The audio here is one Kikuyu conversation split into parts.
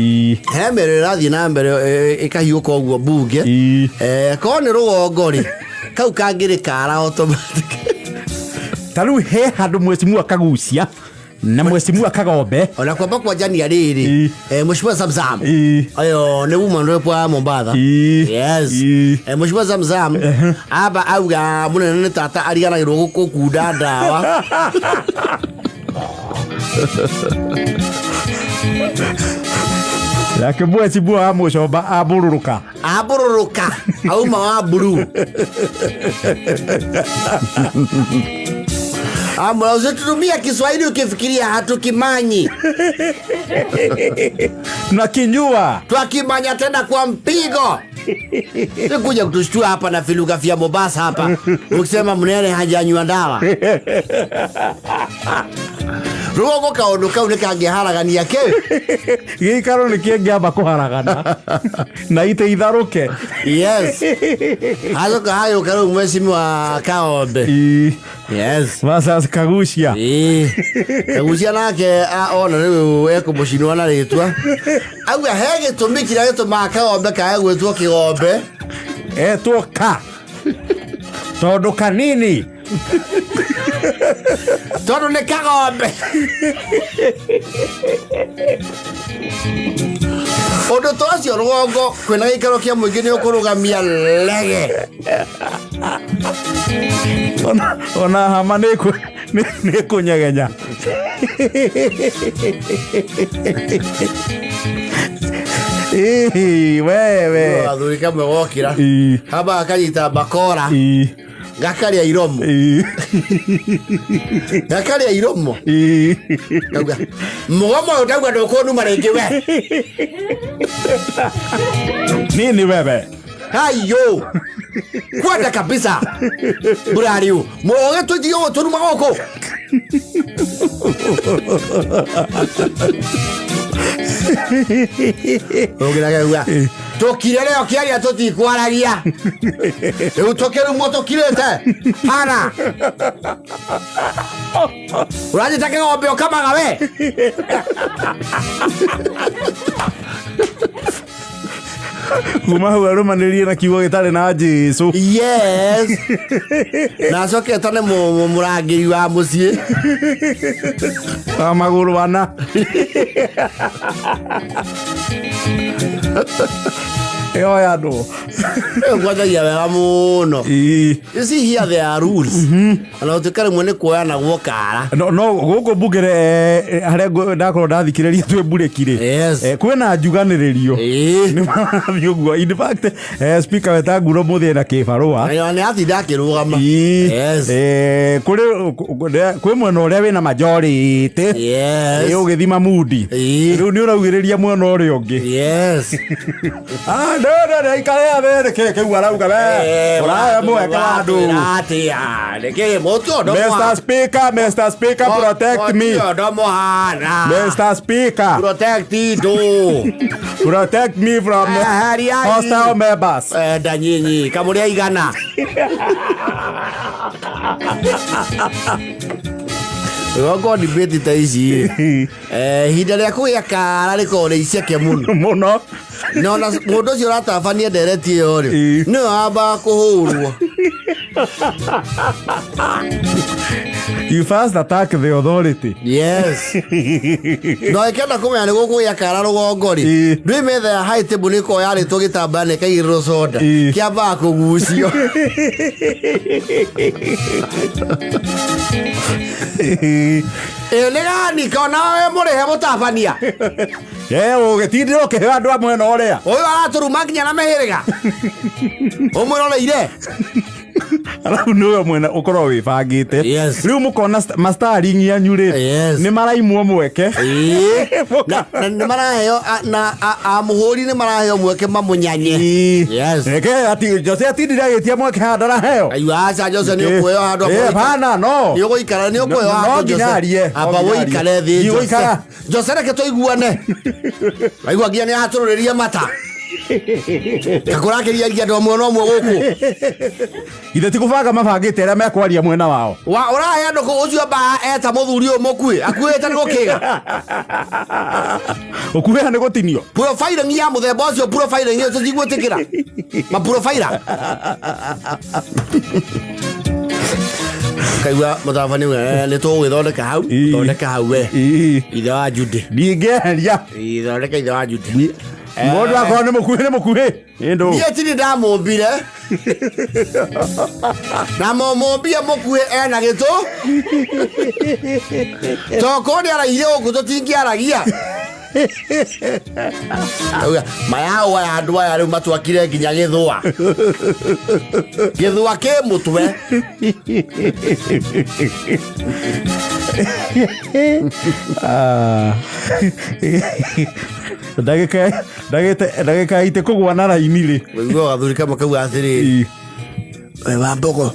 He mĩario ĩrathiĩ na mbere ĩkahiũka ũguo mbunge. Korwo nĩ rũgongo rĩ, kau kangĩrĩ kara automatic. Ta rĩu he handũ mwecimu akagucia na mwecimu akagombe. Ona kwamba kwanjania rĩrĩ, mheshimiwa Zamzam ayo nĩ woman rep wa Mombatha. Yes. Mheshimiwa Zamzam aba auga mũnene nĩ tata ariganagĩrwo gũkunda ndawa. Nake mwecimu wa mũcomba ambũrũrũka. Ambũrũrũka auma wa mburu. Amra, usitumia Kiswahili ukifikiria hatukimanyi. Na kinyua. Twakimanya tena kwa mpigo. Sikuja kutushtua hapa na filuga vya Mombasa hapa. Ukisema mnene hajanywa ndawa. Rũgongo kaũndũ kau nĩ kangĩharagania kĩ? Gĩikaro nĩ kĩngĩamba kũharagana na itĩ itharũke. Yes. Hacoka hayũka rĩu mheshimiwa Kaombe. Yes. Versus Kagucia. Ĩĩ. Kagucia nake ona rĩu ekũmũcinwo na rĩtwa. Auga he gĩtũmi kĩrĩa gĩtũmaga Kagombe kae gwĩtwo kĩgombe. Etwo ka. Tondũ kanini. Tondũ nĩ kagombe. Ũndũ ta ũcio rũgongo kwĩna gĩikaro kĩa mũingĩ nĩ ũkũrũgamia lege. Ona hama nĩ kũnyegenya. Ĩĩ, wewe. Athuri kamwe gokĩra. Kamba gakanyita bakora. Gakaria iromo. Gakaria iromo. Kauga, mũgomo ũyũ ndauga ndũkũnuma rĩngĩ we. Nini wewe? Hayo. Kwenda kabisa. Burariu. Mũgĩ tũthiĩ ũũ tũnuma gũkũ. Ũngĩra kauga, tũkire rĩo kĩaria tũtikwaragia. Rĩu tũkĩrumwo tũkirĩte. Hana. Ũranjĩta kĩgombe ũkamaga we. Kuma hau arũmanĩrie na kiugo gĩtarĩ na Jesu. Yes. Na acoke etane mũrangĩri wa mũciĩ. Wa magũrũ ana. Ĩyo ya andũ. Ĩyo ngwanjagia wega mũno. You see here there are rules. Ona gũtuĩka rĩmwe nĩ kuoyanagwo kara. No, no gũkũ mbunge harĩa ndakorwo ndathikĩrĩria twĩ mburĩki rĩ. Yes. Kwĩna njuganĩrĩrio. Ĩĩ. Nĩ marathiĩ ũguo. In fact, speaker Wetangula ũmũthĩ ena kĩbarũa. Na nĩ atinda akĩrũgama. Yes. Kwĩ mwena ũrĩa wĩna majority. Yes. Ũgĩthima mundi. Rĩu nĩ ũraugĩrĩria mwena ũrĩa ũngĩ. Yes. Ah, no, no, no, ikare thĩ, nĩkĩ kĩu arauga we? Ũrahe mweke wa andũ. Atĩa, nĩkĩ mũtio ũndũ Mr. Speaker, Mr. Speaker, protect me. Mũtio ũndũ mũhana. Mr. Speaker. Protect ndũ. Protect me from Hariai. hostile members. Enda nyinyi, kamũrĩa igana. Rũgongo debate ta ici rĩ, ihinda rĩa kũgĩa kara rĩkoragwo rĩ iceke mũno. Mũno. Na ona mũndũ ũcio ũratabania ndereti ĩyo rĩ, nĩwe wambaga kũhũrwo. You first attack the authority. Yes. No ĩkĩenda kũmenya nĩ gũkũgĩa kara rũgongo rĩ, ndwĩ metha ya high table nĩ ĩkoragwo yarĩtwo gĩtambaya na ĩkaigĩrĩrwo soda. Kĩambaga kũgucio. Ĩ nĩ gani kona we mũrĩhe mũtabania. Ũgĩtindĩra ũkĩhe andũ a mwena ũrĩa. Ũyũ aratũruma nginya na mĩhĩrĩga. Ũmwĩroreire. Arabu nĩwe mwena ũkorwo wĩbangĩte. Yes. Rĩu mũkona mastaringi anyu rĩ, Yes. nĩ maraimwo mweke. Ĩĩ. Na nĩ maraheo na amũhũri nĩ maraheo mweke mamũnyanye. Yes. Reke ati Jose atindire agĩtia mweke haha ndaraheo. Aiwa aca Jose nĩ ũkuoyo handũ Eh, bana no. Nĩ ũgũikara nĩ ũkuoyo No handũ nginya Jose. arie, no Amba nginya arie. ũikare thĩ Jose. Ndigũikara. Jose reke tũiguane. Waigua nginya nĩ atũrũrĩria mata. Kakũrakĩria andũ amwe no mwe gũkũ. Ithe ti kũbanga mabangĩte arĩa mekwaria mwena wao. Wa ũrahe andũ kũ ũcio ba eta mũthuri ũyũ mũkuĩ akuĩte nĩ gũkĩga. Ũkuhĩha nĩ gũtinio. Profiling ya mũthemba ũcio, profiling ĩyo tũtigwĩtĩkĩra. Ma profiler. Kaigua mũtabania uga, nĩ tũgũgĩthondeka hau, thondeka hau we. Ithe wa Jude. Ndingĩeheria. Thondeka ithe wa Jude. Mũndũ akorwo nĩ mũkuhĩ nĩ mũkuhĩ. Ĩndũ. Niĩ tini ndamũmbire. Na mũmũmbie mũkuhĩ ena gĩtũ. Tokorwo nĩ araihire gũkũ tũtingĩaragia. Auga, mayaũ aya andũ aya rĩu matwakire nginya gĩthũa. Gĩthũa kĩ mũtwe. Ndagĩka ndagĩka ndagĩka ite kũgwa na raini rĩ. Ũiguaga gathuri kamwe kauga atĩrĩrĩ, we Wambogo,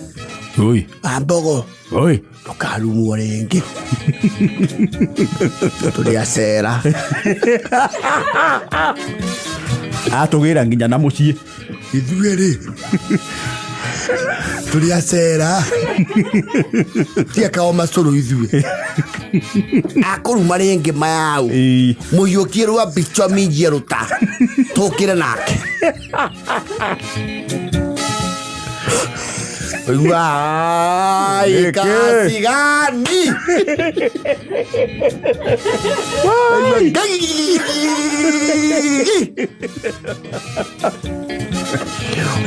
Oi. Wambogo, Oi. ndũkarumwo rĩngĩ. Tũrĩ acera. Atũgĩra nginya na mũciĩ. Ithuĩ rĩ, tũrĩ acera. Tiakao macũrũ ithuĩ. Akũruma rĩngĩ mayau. Mũhiũkie rwa mbicho minjie rũta. Tũkĩre nake. Ũigua, ai, Gĩkĩ. kasigani.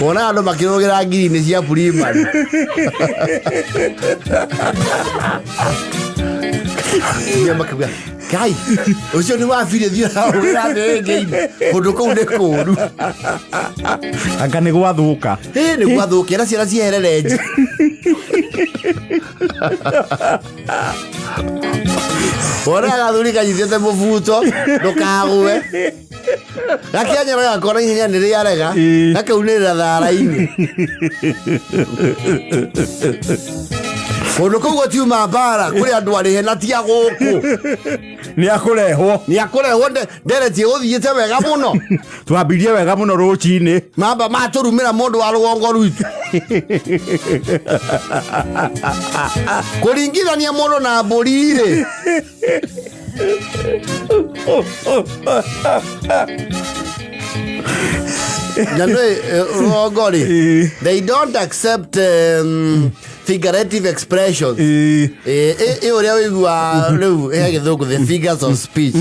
Wona andũ makĩrũgĩra ngiri-inĩ cia primary. Nginya makauga, Ngai, ũcio nĩ wabire thiĩ ũrahũrĩra thĩ-inĩ. Kũndũ kũu nĩ kũũru. Anga nĩ gwathũka. Ĩ nĩ gwathũkĩra ciana cieherere nja. Wona gathuri kanyitĩte mũbuto ndũkagũe. Gakĩanyara gakona ihenya nĩ rĩarega gakaunĩrĩra thara-inĩ. Kũndũ kũu gũtiuma mbara kũrĩ andũ arĩhe na ti a gũkũ. Nĩ akũrehwo. Nĩ akũrehwo ndereti ĩgũthiĩte wega mũno. Twambirie wega mũno rũcinĩ. Mamba matũrumĩra mũndũ wa rũgongo rwitũ. Kũringithania mũndũ na mbũri rĩ. Na nĩ rũgongo rĩ, they don't accept figurative expressions. Ĩ ũrĩa ũigua rĩu he gĩthũngũ the figures of speech.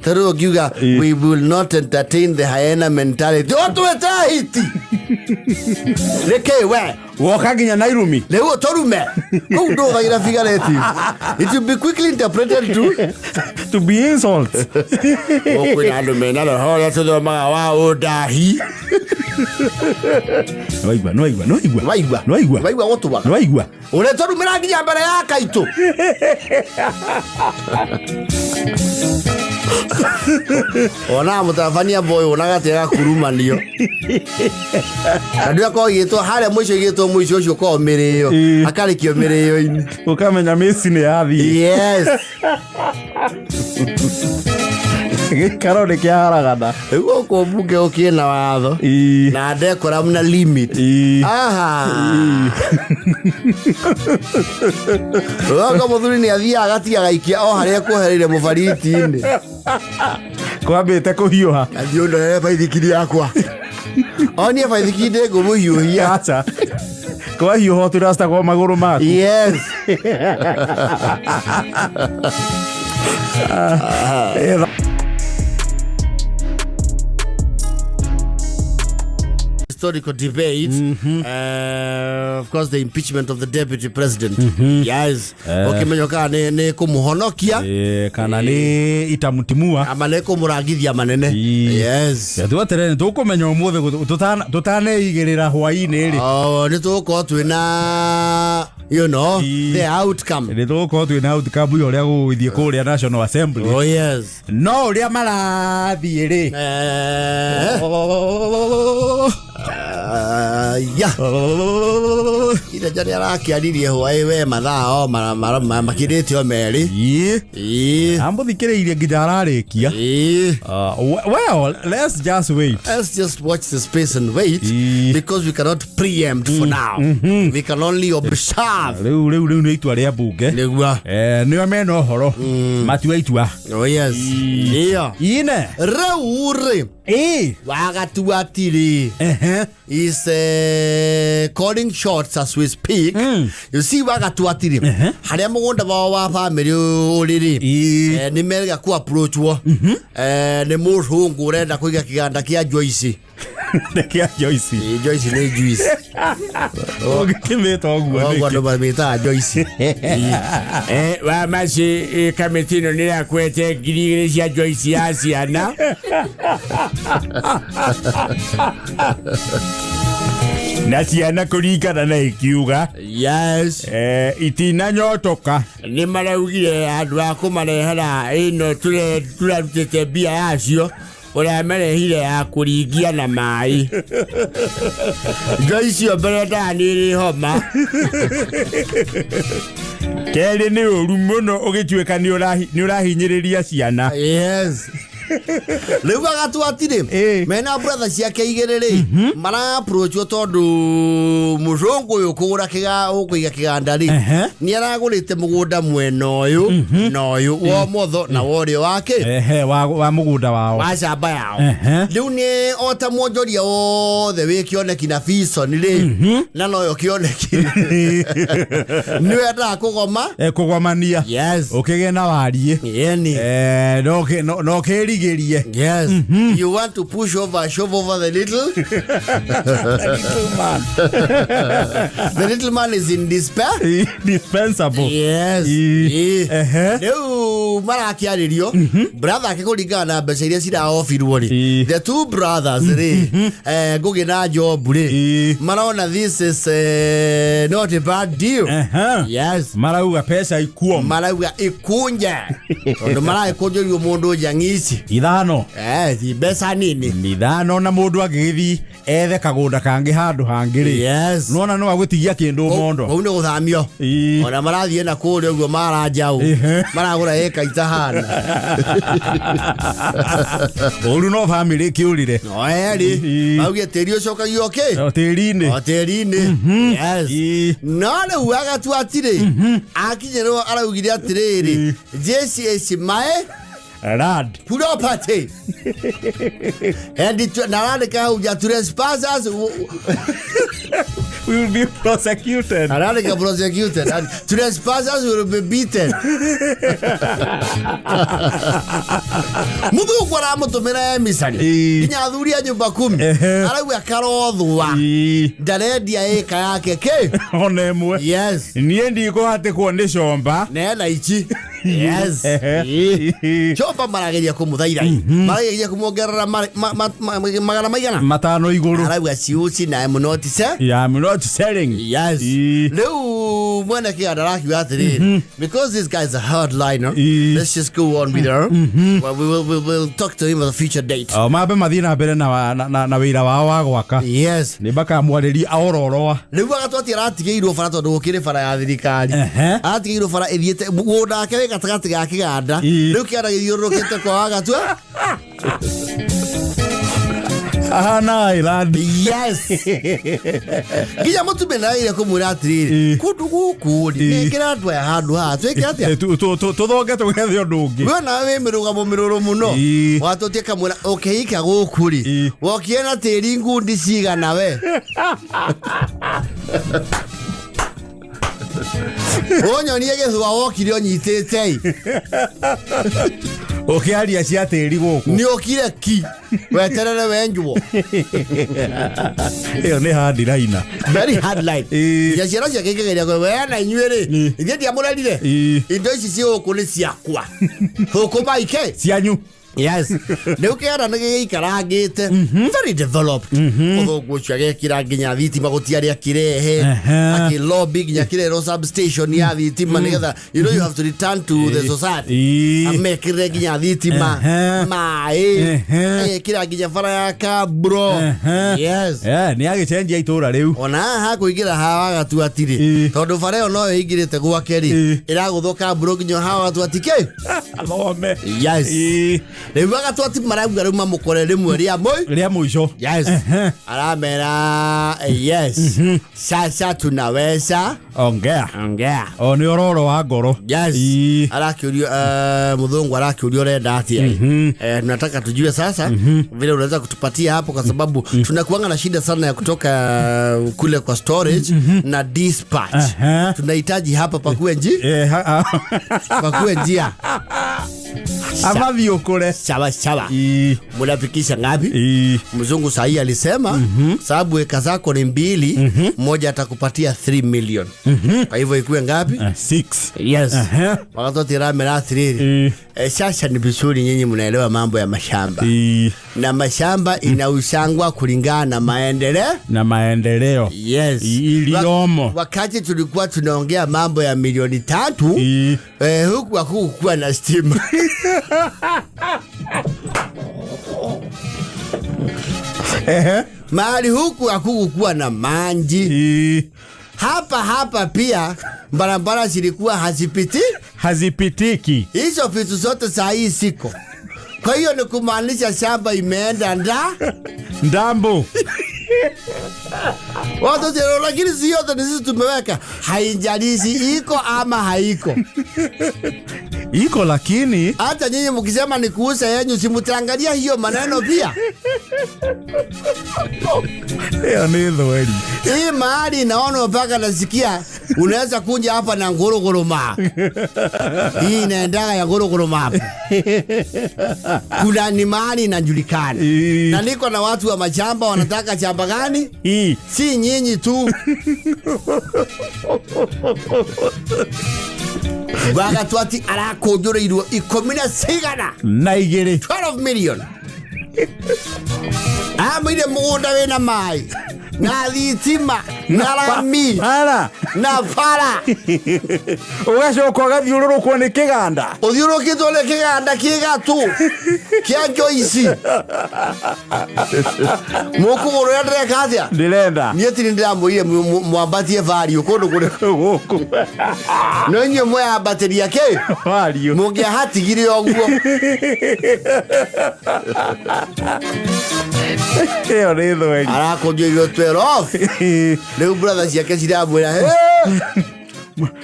Ta rĩu ũngiuga we will not entertain the hyena mentality. Ũtwĩte hiti. Nĩkĩ we? Woka nginya na irumi. Rĩu ũtũrume. Kũu ndũhũthagĩra figurative. It will be quickly interpreted to be insult. Kwĩna andũ mena roho ũrĩa tũthomaga wa ũndahi. Nĩwaigua, nĩwaigua, nĩwaigua. Waigua. Nĩwaigua. Waigua gũtũaga. Nĩwaigua. Ũrĩa tũrumĩra nginya mbere ya kaitũ. Ona mũtabania boy onaga atĩ agakurumanio. Na ndũ akorwo igĩtwo harĩa mũico igĩtwo mũico ũcio ũkoragwo mĩrĩo. Akarĩkio mĩrĩo-inĩ. Ũkamenya mĩci nĩ yathiĩ. Yes. Gĩikaro nĩ kĩaharagana. Rĩu gũkũ mbunge gũkĩrĩ na watho. Na decorum na limit. Aha. Rũgongo mũthuri nĩ athiaga agatiga gaikia o harĩa ekuohereire mũbariti-inĩ. Kwambĩte kũhiũha. Athiĩ ũndorere baithikiri yakwa. Onie baithikiri ndĩngũmũhiũhia. Aca. Kwahiũha ũturacitagwo magũrũ maku. Yes. Historical debate. Of course, the impeachment of the deputy president. Yes. Ũkĩmenya kana nĩ kũmũhonokia. Kana nĩ itamũtimua. Ama nĩ kũmũrangithia manene. Yes. Tweterere tũkũmenya ũmũthĩ tũtaneigĩrĩra hwaĩ-inĩ rĩ. Oh, nĩ tũgũkorwo twĩna you know, the outcome. Nĩ tũgũkorwo twĩna outcome ya ũrĩa gũgũthiĩ kũrĩa National Assembly. Oh yes. No ũrĩa marathiĩ rĩ. Ya. Iraja nĩ arakĩaririe hwaĩ we mathaa o makirĩte o merĩ. Ĩĩ. Ĩĩ. Amũthikĩrĩirie nginya ararĩkia. Ĩĩ. Well, let's just wait. Let's just watch the space and wait because we cannot preempt for now. We can only observe. Rĩu nĩ itua rĩa mbunge. Nĩguo. Nĩo mena ũhoro matua itua. Oh yes. Ndio. Ine. Rĩu rĩ Ĩĩ. wagatua atĩrĩ is calling shots as we speak. You see wagatua atĩrĩ harĩa mũgũnda wao wa family ũrĩ rĩ, nĩ merega ku approachwo nĩ mũthũngũ ũrenda kũiga kĩganda kĩa Joyce. Kĩa Joyce? Ĩ, Joyce nĩ juice. Ũngĩkĩmĩta ũguo Ũguo nĩkĩ? andũ mamĩtaga Joyce. Wa maci kamĩtĩ ĩno nĩ ĩrakwete 2,000 cia Joyce ya ciana. Na ciana kũringana na ikiuga Yes. Itinanyotoka nĩ maraugire andũ a kũmarehera ĩno tũrarutĩte mbia yacio ũramarehire ya kũringia na maĩ. Joyce ĩyo mbere ndaga nĩ ĩrĩ homa. Kerĩ nĩ ũru mũno ũgĩtuĩka nĩ ũrahinyĩrĩria ciana. Yes. Rĩu agatua atĩrĩ mena brother ciake igĩrĩ rĩ mara-approachwo tondũ mũcũngũ ũyũ kũgũra kĩga ũkũiga kĩganda rĩ, nĩ aragũrĩte mũgũnda mwena ũyũ na ũyũ wa ũmotho na wa ũrĩo wake. Ehe, wa mũgũnda wao. Wa camba yao. Rĩu nĩ o ta mwonjoria wothe wĩ kĩoneki na vision rĩ, na noyo kĩoneki nĩ wendaga kũgoma. Kũgomania. Yes. Ũkĩgĩe na wariĩ. Yeni. No ũkĩrigĩrie. Yes. You want to push over, shove over the little. The little man is in despair. Dispensable. Yes. Ii. Ii. Rĩu marakĩarĩrio brother ake kũringana na mbeca iria ciraobirwo rĩ, the two brothers rĩ, Ngũgĩ na Job rĩ, marona this is not a bad deal. Yes. Marauga pesa ikuo. Marauga ikunje tondũ maragĩkũnjĩrio mũndũ njang'ici. 5. Ti mbeca nini. 5 na mũndũ angĩgĩthiĩ ethe kagũnda kangĩ handũ hangĩ rĩ, nona no agũtigia kĩndũ mondo. Kũu nĩ gũthamio. Ona marathiĩ na kũrĩa ũguo maranjaũ maragũra ĩka itahana. Ũru no bamĩrĩ ĩkĩũrire. No erĩ mauge tĩri ũcokagio kĩ? O tĩri-inĩ. O tĩri-inĩ. Yes. No rĩu agatua atĩrĩ akinyĩrwo araugire atĩrĩrĩ, this is my Rad. property and it narandĩka hau nja trespassers will be prosecuted. Arandĩka prosecuted and trespassers will be beaten. Mũthũngũ aramũtũmĩra emissary nginya athuri a nyũmba 10. Arauga karothwa ndarendia ĩka yake kĩ ona ĩmwe. Yes. Niĩ ndikũhatĩkwo nĩ comba. Nena ici. Yes. Chomba marageria kũmũthaitha, marageria kũmuongerera magana maigana 5 igũrũ. Arauga ciuci na I'm not se Yeah, I'm not selling. Yes. Rĩu mwene kĩganda arakiuga atĩrĩrĩ, because this guy is a hardliner, let's just go on with her. Well, we will talk to him at a future date. O mambe mathiĩ na mbere na wĩra wao wa gwaka. Yes. Nĩ makamwarĩria aororoa. Rĩu agatwa atĩ aratigĩirwo bara tondũ gũkĩrĩ bara ya thirikari. Aratigĩirwo bara ĩthiĩte mũgũnda wake wĩ gatagatĩ ga kĩganda. Rĩu kĩganda gĩthiũrũrũkĩte kwa wagatua. Ahana Island. Yes. Nginya mũtumia nĩaragire kũmwĩra atĩrĩrĩ, kũndũ gũkũ rĩ, nengera andũ aya handũ haha twĩke atĩa? Tũthonge tũgethe ũndũ ũngĩ. We nawe wĩ mĩrũgamo mĩrũrũ mũno. Watũtie kamwĩra ũkĩhika gũkũ rĩ, wokire na tĩri ngundi cigana we? Ũnyonie gĩthua wokire ũnyitĩte ĩ. Ũkĩaria cia tĩri gũkũ. Nĩ ũkire ki weterere wenjwo. Ĩyo nĩ hard line. Very hard line. Ya ciana ciake ikĩgeria kwe, we na inyuĩ rĩ, ithuĩ ndiamũrerire. Indo ici ci gũkũ nĩ ciakwa. Gũkũ maike. Cianyu. Yes, rĩu kĩanda nĩ gĩgĩikarangĩte, very developed. Mũthũngũ ũcio agekĩra nginya thitima, gũtiarĩ akĩrehe. Akĩlobby nginya kĩrerwo substation ya thitima, nĩgetha you have to return to the society. Amekĩrĩre nginya thitima, maĩ, agekĩra nginya bara ya kabro. Yes. Nĩ agĩcenjia itũra rĩu. Ona haha kũingĩra haha wagatua atirĩ, tondũ bara ĩyo noyo ĩingĩrĩte gwake rĩ, ĩragũthwo kabro nginya haha wagatua tikĩ. Athome. Yes. Rĩu agatwati marauga rĩu mamũkore rĩmwe rĩa mũi Rĩa mũico. Yes. Aramera yes, sasa tunaweza Ongea. Ongea. O nĩ ororo wa ngoro. Yes. Arakĩũrio, mũthũngũ arakĩũrio, ũrenda atĩa? Tunataka tujue sasa vile unaweza kutupatia hapo, kwa sababu tunakuanga na shida sana ya kutoka kule kwa storage na dispatch. Tunahitaji hapa pakuwe nji pakuwe njia. Amathiũkũre. Sawa sawa. Mnafikisha ngapi? Mzungu sahii alisema sababu eka zako ni mbili, mmoja atakupatia 3 million, kwa hivyo ikuwe ngapi? Six. Yes. Wakati ramera atiriri, sasa ni vizuri nyinyi mnaelewa mambo ya mashamba, na mashamba inausangwa kulingana na maendeleo. Na maendeleo. Yes. Iliyomo. Wakati tulikuwa tunaongea mambo ya milioni 3, huku hakukuwa na stima. Mahali huku hakukuwa na maji. Hapa hapa pia barabara zilikuwa hazipiti. Hazipitiki. Hizo vitu zote saa hii siko, kwa hiyo ni kumaanisha shamba imeenda nda Ndambo. Watu tero, lakini si yote ni sisi tumeweka. Haijalishi iko ama haiko. Iko lakini hata nyinyi mkisema ni kuuza yenyu, si mtaangalia hiyo maneno pia? Ĩyo nĩ thweri. Hii mahali inaona mpaka nasikia unaweza kuja hapa na ngorogoro map. Hii inaendaga ya ngorogoro map. Kuna ni mahali inajulikana. Na niko na watu wa mashamba wanataka shamba gani? Hii. Si nyinyi tu. Wagatwati arakũnjũrĩirwo ikũmi na cigana? Na igĩrĩ. 12 million. Amwire mũgũnda wĩna maĩ na thitima na rami Bara. Na bara. Ũgacoka ũgathiũrũrũkwo nĩ kĩganda. Ũthiũrũkĩtwo nĩ kĩganda kĩgatũ kĩa Joyce. Mũkũgũrũra ndĩreka atĩa? Ndĩrenda. Niĩ tini ndĩramwĩrire mwambatie value kũndũ kũrĩ gũkũ. No inyuĩ mweyambatĩria kĩ? Value. Mũngĩahatigire ũguo. Ĩyo nĩ thweri. Arakũnjũirwo 12. Rĩu brother ciake ciramwĩra, "Hey!"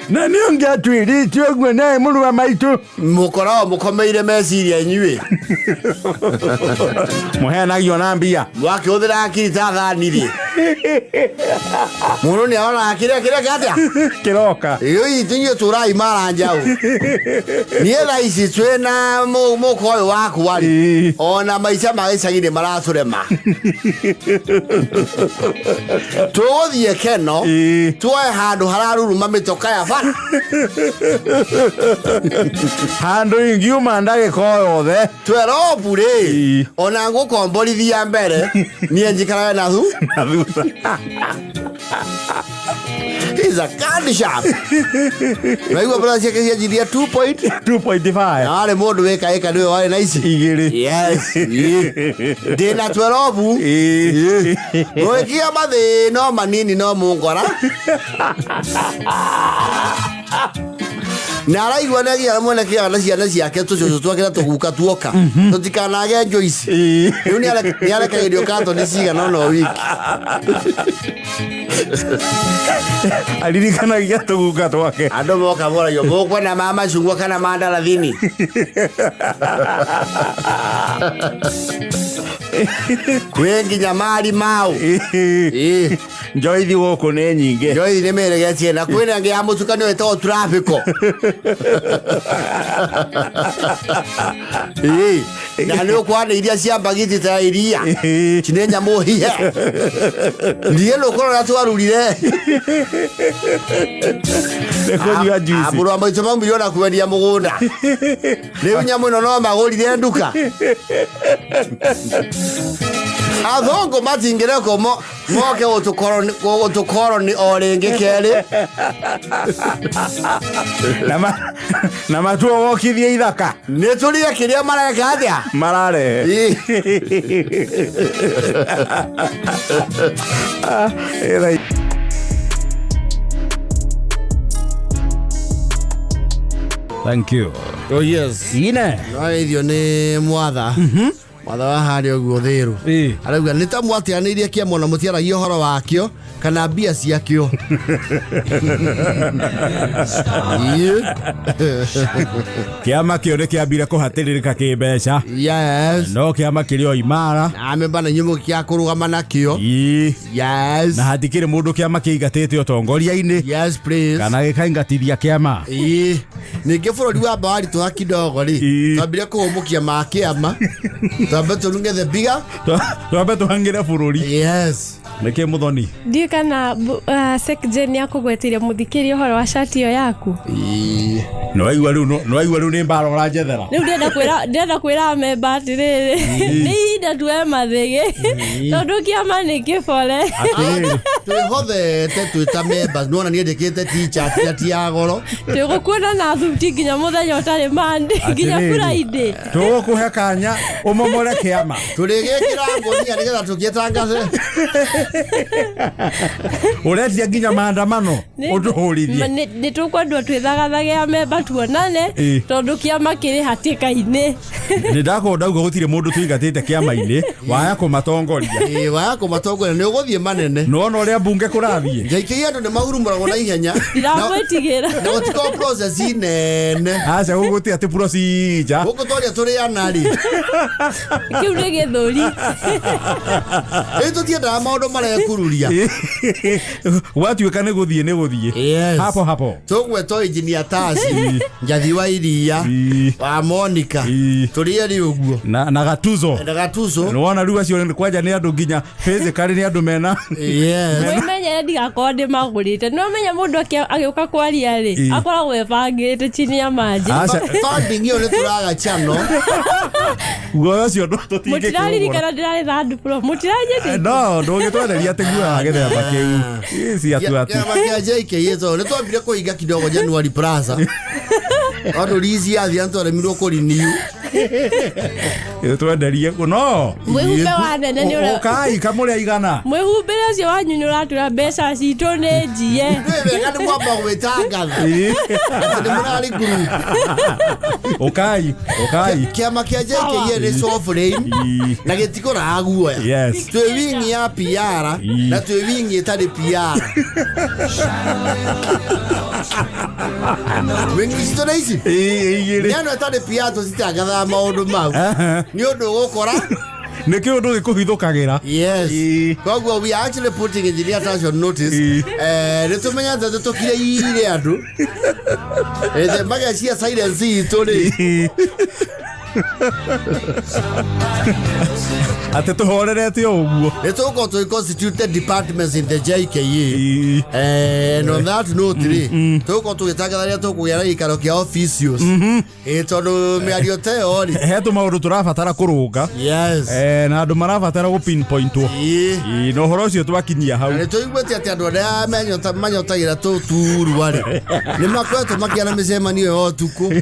Na nĩ ũngĩatwĩrĩte ũguo nawe mũrũ wa maitũ. Mũkoragwo mũkomeire meciria inyuĩ. Mũheanagio na mbia. Mwakĩhũthĩra akiri ta thani rĩ, mũndũ nĩ aroraga kĩrĩa kĩrĩa atĩa kĩroka. Rĩu itũ inyuĩ tũrai maranjau. Niĩ thaa ici twĩna mũka ũyũ wakwa rĩ, ona maica ma gĩcagi nĩ maratũrema. Tũgũthiĩ keno, tuoe handũ hararuruma mĩtoka ya bara. Handũ ingiuma ndagĩka o yothe. Twerobu rĩ, ona ngũkomborithia mbere niĩ njikarage na thu na thutha. He's a candy shop. Naigua brother ciake cianjirie 2 point 2.5. Na warĩ mũndũ wĩka ĩka nĩwe warĩ na ici igĩrĩ. Yes, ndĩna twerobu. Gwĩkia mathĩna manini no mũngora na araigua nĩ agiaga mwene kĩaga na ciana ciake, tũcũcũ twake na tũguka tuoka tũtikanage Joyce. Rĩu nĩ arekagĩrio katoni cigana ũna o wiki. Aririkanagia tũguka twake. Andũ moka moragio, mũkwenda ma macungwa kana ma ndarathini? Kwĩ nginya mari mau. Ĩĩ. Njoithi gũkũ nĩ nyingĩ. Njoithi nĩ mĩregetie na kwĩna ĩngĩ ya mũtukanio ĩtagwo trafiko. Ĩĩ, na nĩ ũkwana iria cia mbagiti ta iria cinĩ nyamũ hihe ndiĩ nũkorora twarurire. Nĩ kũnyua juice. Mũrũ wa maitũ maumire ona kwendia mũgũnda, rĩu nyamũ ĩno no magũrire nduka. Athũngũ matingĩrekwo moke gũtũkoroni o rĩngĩ kerĩ. Na matuo wokithie ithaka. Nĩ tũrĩe kĩrĩa mareka atĩa? Mararehe. Ĩĩ. Ĩra- Thank you. Oh yes. Ine. No ithio nĩ mwatha mwatha wa harĩa ũguo thĩrũ. Ĩĩ. Arauga nĩ ta mwatiganĩirie kĩama na mũtiaragia ũhoro wakĩo kana mbia ciakĩo. Ĩĩ. Kĩama kĩo nĩ kĩambire kũhatĩrĩrĩka kĩmbeca. Yes. No kĩama kĩrĩ o imara. Na amemba na inyuĩ kĩa kũrũgama nakĩo. Ĩĩ. Yes. Na hatikĩrĩ mũndũ kĩama kĩingatĩte ũtongoria-inĩ Yes please. kana gĩkaingatithia kĩama. Ĩĩ. Ningĩ bũrũri wa mbawaritũha kidogo rĩ, Ĩĩ. twambire kũhũmũkia ma kĩama, twambe tũrunge the bigger. Twambe tũhang'ĩre bũrũri. Yes. Nĩkĩ mũthoni? Ndiũĩ kana Secgen nĩ akũgweteire mũthikĩria ũhoro wa cati ĩyo yaku. Ĩĩ. Nĩwaigua rĩu nĩwaigua rĩu nĩ mbara ũranjethera. Rĩu ndĩrenda kwĩra amemba atĩrĩrĩ, nĩ ihinda tuoe mathĩgĩ tondũ kĩama nĩ kĩbore. Atĩrĩrĩ. Twĩhothete twĩ ta members, nĩwona niĩ njĩkĩte t-shirt ti ya goro. Tũgũkuona na thuti nginya mũthenya ũtarĩ Monday, nginya Atĩrĩrĩ. Friday. Tũgũkũhe kanya ũmomore kĩama. Tũrĩgĩkĩra ngũnia nĩgetha tũgĩtangathe. Ũretia nginya maandamano ũtũhũrithie. Nĩ tũkwendwo twĩthagathage amemba tuonane Ĩĩ. tondũ kĩama kĩrĩ hatĩka-inĩ. Nĩ ndakorwo ndauga gũtirĩ mũndũ tũingatĩte kĩama-inĩ waya kũmatongoria. Ĩĩ, waya kũmatongoria nĩ ũgũthiĩ manene. Nĩwona ũrĩa mbunge kũrathiĩ. Njaikĩi andũ nĩ mahurumũragwo na ihenya. Ndiramwĩtigĩra. Na gũtikorwo process nene. Aca gũgũti atĩ procedure. Gũkũ twaria tũrĩ ana rĩ. Kĩu nĩ gĩthũri. Rĩu tũtiendaga maũndũ marekururia. Gwatuĩka nĩ gũthiĩ nĩ gũthiĩ. Yes. Hapo hapo. Tũgwetwo engineer Tasi, Njathi wa Iria, Ĩĩ. wa Monica. Ĩĩ. Tũrĩ erĩ ũguo. Na gatuzo. Na Gatuzo. Nĩwona rĩu acio nĩ kwanja nĩ andũ nginya physically nĩ andũ mena. Yes. Mwĩmenyere ndigakorwo ndĩmagũrĩte. Nĩ ũmenya mũndũ agĩũka kwaria rĩ, Ĩĩ. akoragwo ebangĩte chini ya maji. Aca Funding ĩyo nĩ tũraga channel. guoya ũcio tũtingĩkĩũgũra. Mũtiraririkana ndĩrarĩ third floor. Mũtiranyĩtĩkia. No ndũngĩtwenderia atĩ guoya wa gĩthemba kĩu. Ĩ, si atu atu. Kĩama kĩa JKA tondũ nĩ twambire kũhinga kidogo January Plaza. Tondũ lease yathira nĩ twaremirwo kũ-renew. Twenderie no. Mwĩhumbe wa nene nĩ ũra Ũkai kamũrĩa igana. Mwĩhumbĩre ũcio wanyu nĩ ũratwĩra mbeca citũ nĩ njiye. Nĩ wega nĩ mwamba gwĩtangatha. Ĩ. Atĩ nĩ mũrarĩ group. Ũkai ũkai. Kĩama kĩa JKA nĩ sovereign Ĩ. na gĩtikũraga guoya. Yes. Twĩ wingi ya PR Ĩ. na twĩ wingi ĩtarĩ PR. Wingi citũ nĩ ici. Ĩ, igĩrĩ. Nĩ ano ĩtarĩ PR tũcitangathaga maũndũ mau. Nĩ ũndũ ũgũkora. Nĩ kĩũndũ gĩkũhithũkagĩra. Yes. Ĩ. Koguo we are actually putting engineer Tash on notice. Ĩ. Nĩ tũmenyete tũtũkire ire andũ. Magecia silence itũ rĩ. Atĩ tũhorerete o ũguo. Nĩ tũgũkorwo tũgĩ constituted departments in the JKA. Ĩ. And on that note rĩ, tũgũkorwo tũgĩtangatha rĩrĩa tũkũgĩa na gĩikaro kĩa officials. Ĩ, tondũ mĩario ta ĩyo rĩ. He tũmaũndũ tũrabatara kũrũnga. Yes. Na andũ marabatara gũ pinpointwo. Ĩ. Ĩ, na ũhoro ũcio twakinyia hau. Na nĩ tũiguĩte atĩ andũ arĩa manyotagĩra tũturwa rĩ, nĩ makoretwo makĩara na mĩcemanio ya ũtukũ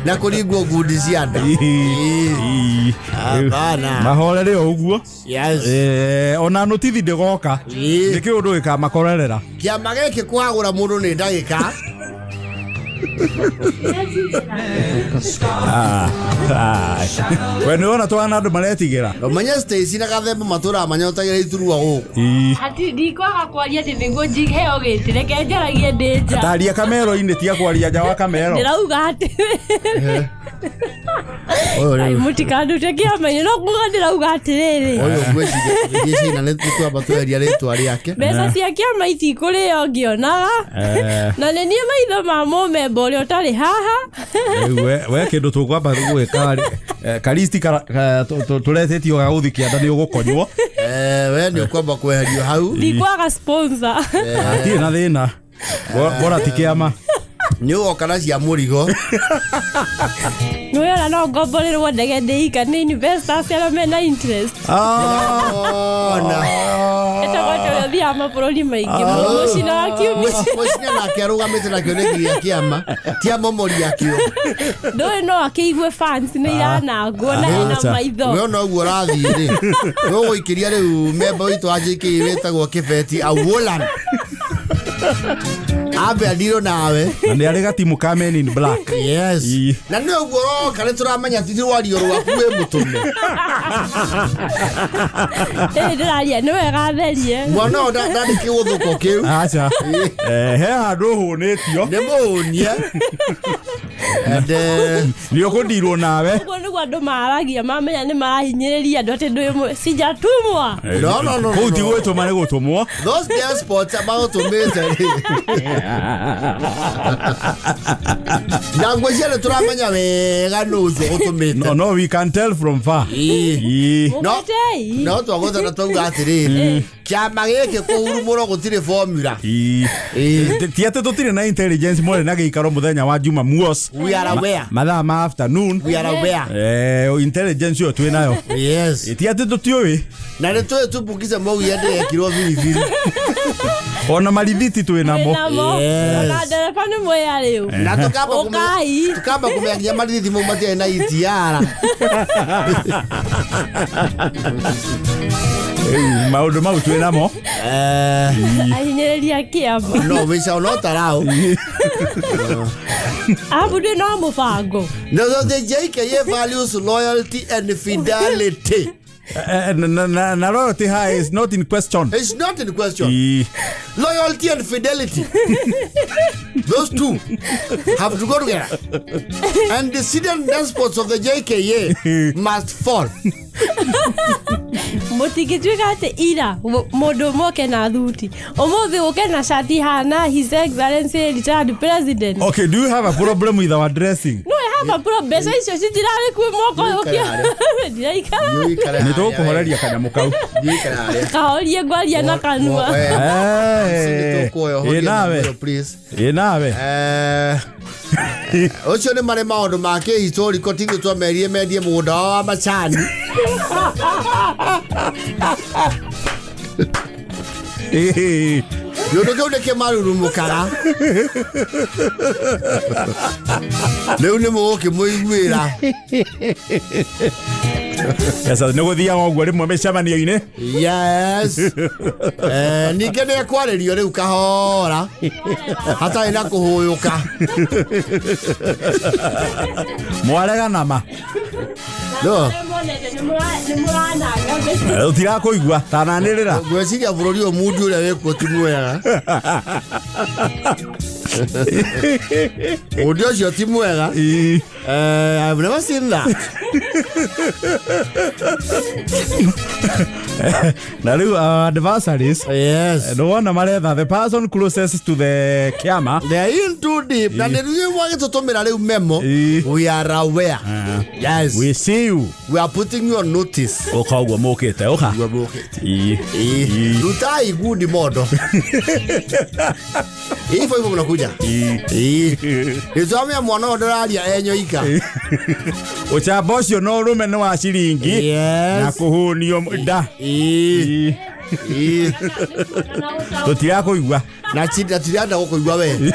na kũringwo ngundi cia nda. Ĩ. Ĩ. Ĩ. Hapana. Mahorere o ũguo. Yes. Ona notithi ndĩgoka. Ĩ. Nĩ kĩũndũ gĩkamakorerera. Kĩama gĩkĩ kũhagũra mũndũ nĩ ndagĩka. Ah, ah. We nĩ wona twana andũ maretigĩra. Ũmenye Stacy na Gathemba matũraga manyotagĩra iturua gũkũ. Ii. Ati ndikwaga kwaria atĩ nĩguo njiheo gĩtĩ, reke njaragie ndĩ nja. Taria kamero-inĩ tiga kwaria nja wa kamero. Ndĩrauga atĩrĩrĩ. Ũyũ Ai, rĩu. mũtikandute kĩama-inĩ, no kuga ndĩrauga atĩrĩrĩ. Ũyũ ngwĩciria tũgĩthiĩ China nĩ twamba tweheria rĩtwa rĩake. Mbeca cia kĩama itikũrĩo ngĩonaga. Eh. Na nĩ niĩ maitho ma mũmemba ũrĩa ũtarĩ haha. Rĩu we kĩndũ tũkwamba gwĩka rĩ, karisti tũretĩtio ga gũthiĩ kĩanda nĩ ũgũkonywo. We nĩ ũkwamba kweherio hau. Ndikwaga sponsor. Hatirĩ na thĩna. Bora ti kĩama. Nĩ ũgoka na cia mũrigo. Nĩwona no ngomborerwo ndege ndĩika nĩ investors arĩa mena interest. Ona. Etagwo atĩ ũrĩa ũthiaga mabũrũri maingĩ mũcina wa kiumia. Mũcina nake arũgamĩte nakĩo nĩ nginya kĩama tia momori akĩo. Ndũĩ no akĩigue fans nĩ iranangwo na ena Acha. maitho. We ona ũguo ũrathiĩ rĩ, we ũgũikĩria rĩu memba witũ wa JK wĩtagwo Kĩbeti Awolan. Ambe andirwo nawe. Na nĩ arĩ gatimu ka Men in Black. Yes. Ii. Na nĩ ũguo ũroka nĩ tũramenya ti rwario rwaku wĩ mũtũme. Ĩĩ ndĩraria nĩ wega therie. Mwana ũyũ ndarĩ kĩgũthũko kĩu. Aca. He handũ ũhũnĩtio. Nĩ mũhũnie. And Nĩ ũkũndirwo nawe. Ũguo nĩguo andũ maragia mamenya nĩ marahinyĩrĩria andũ atĩ ndwĩ sijatumwa. No, no, no, Kũu ti no. gwĩtũma nĩ gũtũmwo. Those despots magũtũmĩte rĩ. Na ngwĩciria nĩ tũramenya wega nũ ũcio ũgũtũmĩte. No, no, we can tell from far. Ii. Ii. No. Mũgĩtei. No twagũthana twauga atĩrĩrĩ, kĩama gĩkĩ kũhurumũrwo gũtirĩ formula. Ii. Ii. Ti atĩ tũtirĩ na intelligence mwarĩ na gĩikaro mũthenya wa Jumamosi. We are aware. Mathaa ma afternoon. We are aware. Intelligence ĩyo twĩ nayo. Yes. Ti atĩ tũtiũĩ. Na nĩ tũĩ tumbukize maugire ndĩrekirwo biribiri. Ona marithiti twĩ namo. Namo. Yes. Ona ndereba nĩ mwea rĩu. Na tũkamba Ũkai. tukamba kũmenya nginya marithiti mau matiarĩ na ETR. Rĩu maũndũ mau twĩ namo. Ahinyĩrĩria kĩama. No, we shall not allow. Abu ndwĩ no mũbango. No, no, the JKA values loyalty and fidelity. Na loyalty high is not in question. It's not in question. Ii. Loyalty and fidelity. Those two have to go together. And the student despots of the JKA must fall. Mũtingĩtuĩka atĩ ira mũndũ ũmwe oke na thuti ũmũthĩ ũke na cati hana His Excellency retired president. Okay, do you have a problem with our dressing? No, I have a problem. Mbeca icio citirarĩ kuo mwaka ũyũ Ũikare ndiraikara. Nĩ tũgũkũhoreria kanyamũ kau. Kahorie ngwaria na kanua. Ĩ nawe. Ĩ nawe. Ũcio nĩ marĩ maũndũ ma kĩhistoriko tithuĩ twamerire mendie mũgũnda wao wa macani. Ĩ. Kĩũndũ kĩu nĩ kĩmarurumũkaga. Rĩu nĩ mũgũkĩmũiguĩra. Yes, nĩ gũthiaga ũguo rĩmwe mĩcemanio-inĩ. Yes. Ningĩ nĩ ekwarĩrio rĩu kahora hatarĩ na kũhũyũka. Mwarega nama. No. Monete nĩ mũrananga mbeca. Tũtirakũigua tananĩrĩra. Ngwĩciria bũrũri ũyũ mundu ũrĩa wĩkuo ti mwega. Mundu ũcio ti mwega. Ĩ. I've never seen that. Na rĩu our adversaries Yes. nĩwona maretha the person closest to the kĩama. They are in too deep. Na nĩ rĩu mwagĩtũtũmĩra rĩu memo. Ĩ. We are aware. Yes. We see you. We are putting you on notice. Ũka ũguo mũkĩte ũka. Ũguo mũkĩte. Ĩ. Ĩ. Rutai gundi mondo. Hivyo hivyo mnakuja. Ĩ. Nĩtwamenya mwana ũyũ ndĩraria enyoika. Ũcamba ũcio no ũrũme nĩ wa ciringi Yes. na kũhũnio nda. Ĩ. Ĩ. Tũtirakũigua. Na na tirenda gũkũigua we.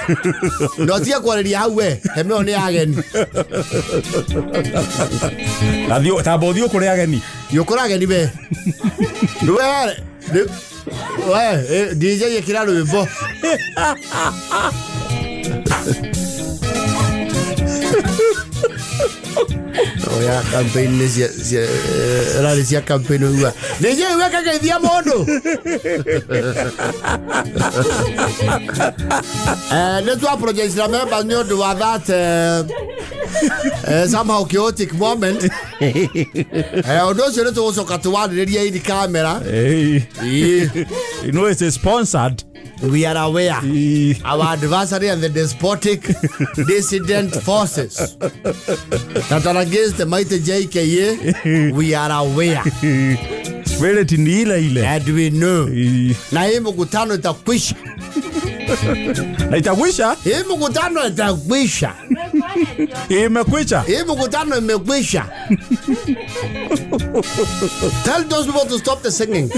No tiga kwarĩria hau we. Hema ĩyo nĩ ya ageni. Na thiĩ tamba ũthiĩ ũkũrĩ ageni. Yũkũra ageni we. We. We, DJ ĩkĩra rwĩmbo. Ya campaign nĩ rally cia campaign ũigua nĩ njũĩ wekageithia mũndũ. Nĩ twa apologize na members nĩ ũndũ wa that somehow chaotic moment. Ũndũ ũcio nĩ tũgũcoka tũwarĩrĩrie in camera. Hey. Ĩĩ. You know it's sponsored. We are aware. Ĩĩ. Our adversary and the despotic dissident forces that are against the mighty JKA, we are aware. Spirit ni ile ile. And we know. Ĩĩ. Na hii mkutano itakwisha. Na itakwisha? Hii mkutano itakwisha. Imekwisha. Hii mkutano imekwisha. Tell those people to stop the singing.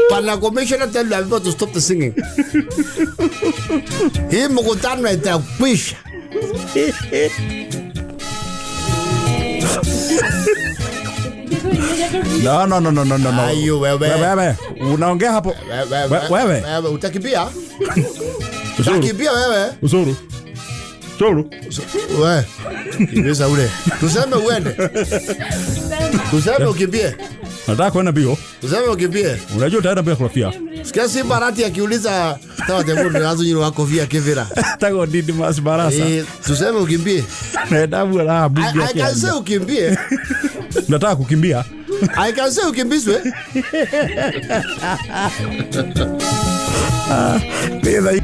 Bwana commissioner, tell the people to stop the singing. Hii mkutano itakwisha. No, no, no, no, no, no, no. Ayo, wewe. Wewe, unaongea hapo. Wewe. Wewe utakimbia? Usuru. Utakimbia wewe? Usuru. Usuru. We. Kimbiza ule. Tuseme uende. Tuseme ukimbie. Nataka kwenda mbio. Tuseme ukimbie. Unajua utaenda bila kofia. Sikia Simba Rati akiuliza tawa temundu nazo wa kofia kivira. Tago didi mas barasa. Tuseme ukimbie. Ndabu la bugia. I can say ukimbie. Nataka kukimbia. I can say ukimbizwe. Nĩ thaa